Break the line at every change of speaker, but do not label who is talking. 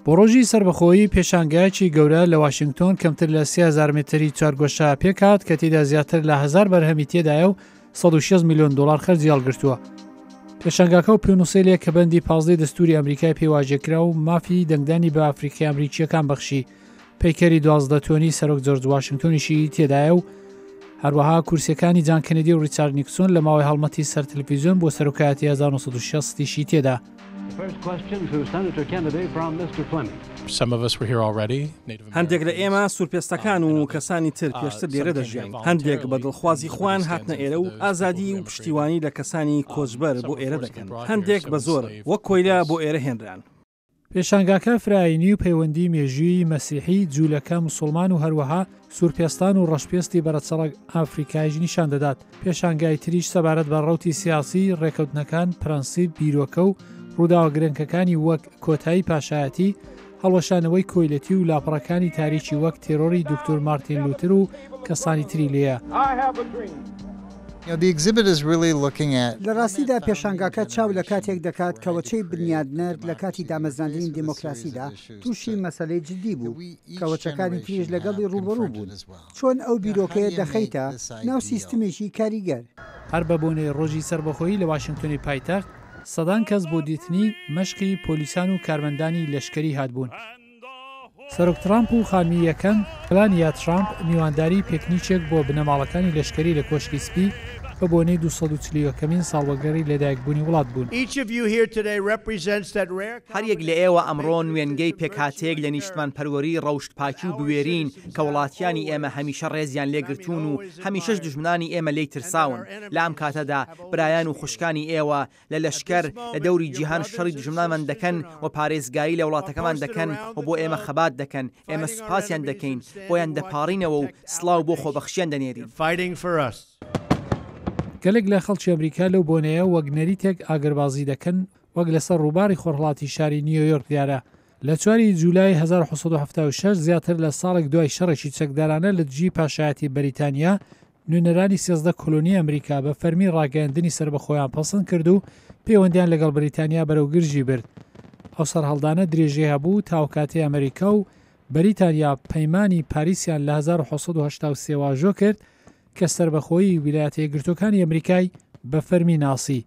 بۆ ڕۆژی سەربەخۆیی پێشانگایەکی گەورە لە واشنگتۆن کەمتر لە 3000 متری چوارگۆشە پێکهات کە تێدا زیاتر لە هەزار بەرهەمی تێدایە و 106 میلیۆن دۆلار خەرجی هەڵگرتووە. پێشانگاکە و پێنووسەیلێک کە بەندی پازدەی دەستووری ئەمریکای پێ واژێکرا و مافی دەنگدانی بە ئەفریقی ئەمریکییەکان بەخشی، پەیکەری 12 تۆنی سەرۆک جۆرج واشنگتۆنیشی تێدایە و هەروەها کورسیەکانی جان کەنیدی و ڕیچارد نیکسۆن لە ماوەی هەڵمەتی سەر تەلەفیزیۆن بۆ سەرۆکایەتی 1960 یشی تێدا.
هەندێک لە ئێمە سوورپێستەکان و کەسانی تر پێشتر لێرە دەژیاین، هەندێک بە دڵخوازی خۆیان هاتنە ئێرە و ئازادی و پشتیوانی لە کەسانی کۆچبەر بۆ ئێرە دەکەن، هەندێک بە زۆر وەک کۆیلە بۆ ئێرە هێنران.
پێشانگاکە فرەئایینی و پەیوەندی مێژوویی مەسیحی، جوولەکە، موسوڵمان و هەروەها سوورپێستان و ڕەشپێستی بەرەچەڵەک ئافریکایش نیشان دەدات. پێشانگای تریش سەبارەت بە ڕەوتی سیاسی، ڕێکەوتنەکان، پرەنسیپ، بیرۆکە و ڕووداوە گرنکەکانی وەک کۆتایی پاشایەتی، هەڵوەشانەوەی کۆیلەتی و لاپەڕەکانی تاریکی وەک تێرۆری دوکتور مارتین لوتر و کەسانی تری لێیە.
لە ڕاستیدا پێشانگاکە چاو لە کاتێک دەکات کە وەچەی بنیادنەر لە کاتی دامەزراندنی دێمۆکراسیدا تووشی مەسەلەی جددی بوو کە وەچەکانی تریش لەگەڵی ڕووبەڕوو بوون. چۆن ئەو بیرۆکەیە دەخەیتە ناو سیستمێکی کاریگەر؟
هەر بە بۆنەی ڕۆژی سەربەخۆیی لە واشنگتۆنی پایتەخت، سەدان کەس بۆ دیتنی مەشقی پۆلیسان و کارمەندانی لەشکری هاتبوون. سەرۆک ترامپ و خانمی یەکەم، ملانیا ترامپ میوانداری پێکنیکێک بۆ بنەماڵەکانی لەشکری لە کۆشکی سپی بە بۆنەی 241 ەمین ساڵوەگەڕی لەدایکبوونی وڵات بوون.
هەر یەک لە ئێوە ئەمڕۆ نوێنگەی پێکهاتەیەک لە نیشتمانپەروەری، ڕەوشتپاکی و بوێرین کە وڵاتیانی ئێمە هەمیشە ڕێزیان لێ گرتوون و هەمیشەش دوژمنانی ئێمە لێی ترساون. لە ئەم کاتەدا برایان و خوشکانی ئێوە لە لەشکەر لە دەوری جیهان شەڕی دوژمنانمان دەکەن و پارێزگاری لە وڵاتەکەمان دەکەن و بۆ ئێمە خەبات دەکەن، ئێمە سوپاسیان دەکەین، بۆیان دەپاڕینەوە و سڵاو بۆ خۆبەخشیان دەنێرین.
گەلێک لە خەڵکی ئەمریکا لەو بۆنەیە وەک نەریتێک ئاگربازی دەکەن، وەک لەسەر ڕووباری خۆرهەڵاتی شاری نیۆیۆرک دیارە. لە چواری جولای 1776 زیاتر لە ساڵێک دوای شەڕێکی چەکدارانە لە دژی پاشایەتی بەریتانیا، نوێنەرانی 13 کۆلۆنی ئەمریکا بە فەرمی ڕاگەیاندنی سەربەخۆیان پەسند کرد و پەیوەندیان لەگەڵ بەریتانیا بەرەو گرژی برد. ئەو سەرهەڵدانە درێژەی هەبوو تا ئەوکاتەی ئەمریکا و بەریتانیا پەیمانی پاریسیان لە 1783 واژۆ کرد کە سەربەخۆیی ویلایەتە یەکگرتووەکانی ئەمریکای بە فەرمی ناسی.